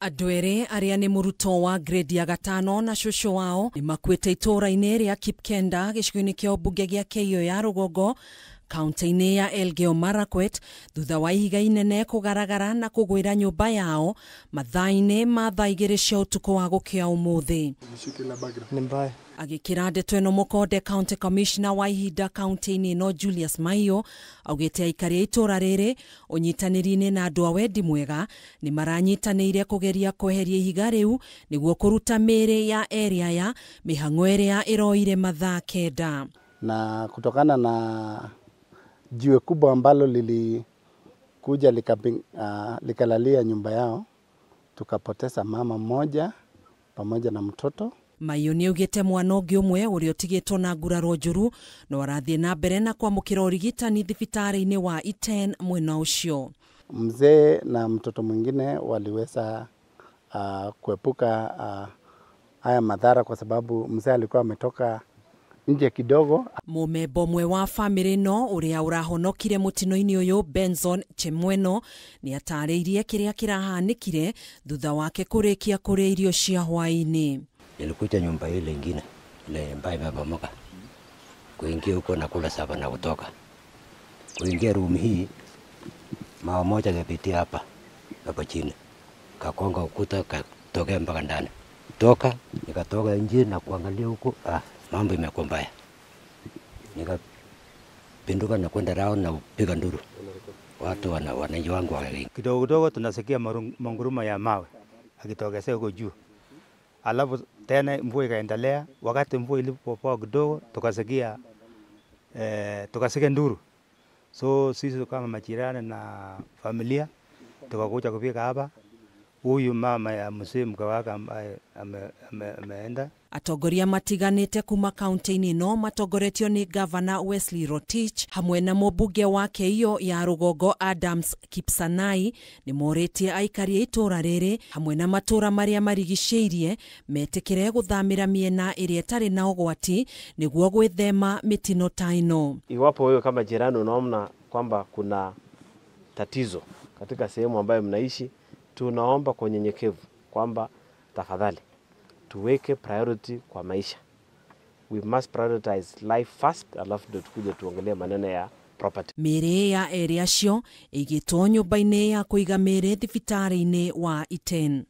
Andũ erĩ arĩa nĩ mũrutwo wa grade ya gatano na cũcũ wao nĩ makuĩte itũũra-inĩ rĩa Kipkenda gĩcigo-inĩ kĩa ũmbunge gĩa Keiyo ya rũgongo kaunti-inĩ ya Elgeyo Marakwet thutha wa ihiga inene kũgaragara na kũgwĩra nyũmba yao mathaa-inĩ ma thaa 2 cia ũtukũ wa gũkĩa ũmũthĩ. Ni mbaya. Agĩkĩra ndeto ĩno mũkonde, County Commissioner wa ihinda kaunti-inĩ ĩno Julius Maiyo augĩte aikari a itũũra rĩrĩ ũnyitanĩri-inĩ na andũ a wendi mwega nĩ maranyitanĩire kũgeria kweheria ihiga rĩu nĩguo kũruta mĩĩrĩ ya erĩ aya mĩhang'o ĩrĩa ĩroire mathaa 9. Na kutokana na jiwe kubwa ambalo lilikuja likalalia nyumba yao, tukapoteza mama mmoja pamoja na mtoto. Maiyo nĩ augĩte mwana ũngĩ ũmwe ũrĩa ũtigĩtwo na nguraro njũru no arathiĩ na mbere na kwamũkĩra ũrigitani thibitarĩ-inĩ wa Iten mwena ũcio. Mzee na mtoto mwingine waliweza kuepuka haya madhara kwa sababu mzee alikuwa ametoka nje kidogo. Mũmemba ũmwe wa bamĩrĩ ĩno ũrĩa ũrahonokire mũtino-inĩ ũyũ Benson Chemweno nĩ atarĩirie kĩrĩa kĩrahanĩkire thutha wake kũrĩkia kũrĩa irio cia hwaĩ-inĩ. Nilikuja nyumba ile ingine ile ambayo imebomoka, kuingia huko na kula saba na kutoka. Kuingia room hii, mawe moja kapitia hapa hapa chini, kakonga ukuta, katokea mpaka ndani. Toka nikatoka nje na kuangalia huko, mambo imekuwa mbaya. Nikapinduka na kwenda round na kupiga nduru. Watu wananchi wangu wakaingia. Kidogo kidogo tunasikia manguruma ya mawe akitokezea huko juu. Alafu tena mvua ikaendelea. Wakati mvua ilipopoa kidogo tukasikia nduru. So sisi kama majirani na familia tukakuja kufika hapa. Huyu mama ya mzee mke wake ambaye ameenda. Atongoria matiganĩte kuma kaunti-inĩ ĩno matongoretio nĩ Gavana Wesley Rotich hamwe na mũmbunge wa Keiyo ya rũgongo Adams Kipsanai nĩ morĩtie aikari a itũũra rĩrĩ hamwe na matũũra marĩa marigicĩirie metĩkĩre gũthamĩra mĩena ĩrĩa ĩtarĩ na ũgwati nĩguo gwĩthema mĩtino ta ĩno. Iwapo wewe kama jirani unaona kwamba kuna tatizo katika sehemu ambayo mnaishi, tunaomba kwa unyenyekevu kwamba tafadhali tuweke priority kwa maisha. We must prioritize life first, alafu ndio tukuje tuongelee maneno ya property. Mĩĩrĩ ya erĩ acio ĩigĩtwo nyũmba-inĩ ya kũiga mĩĩrĩ thibitarĩ-inĩ wa Iten.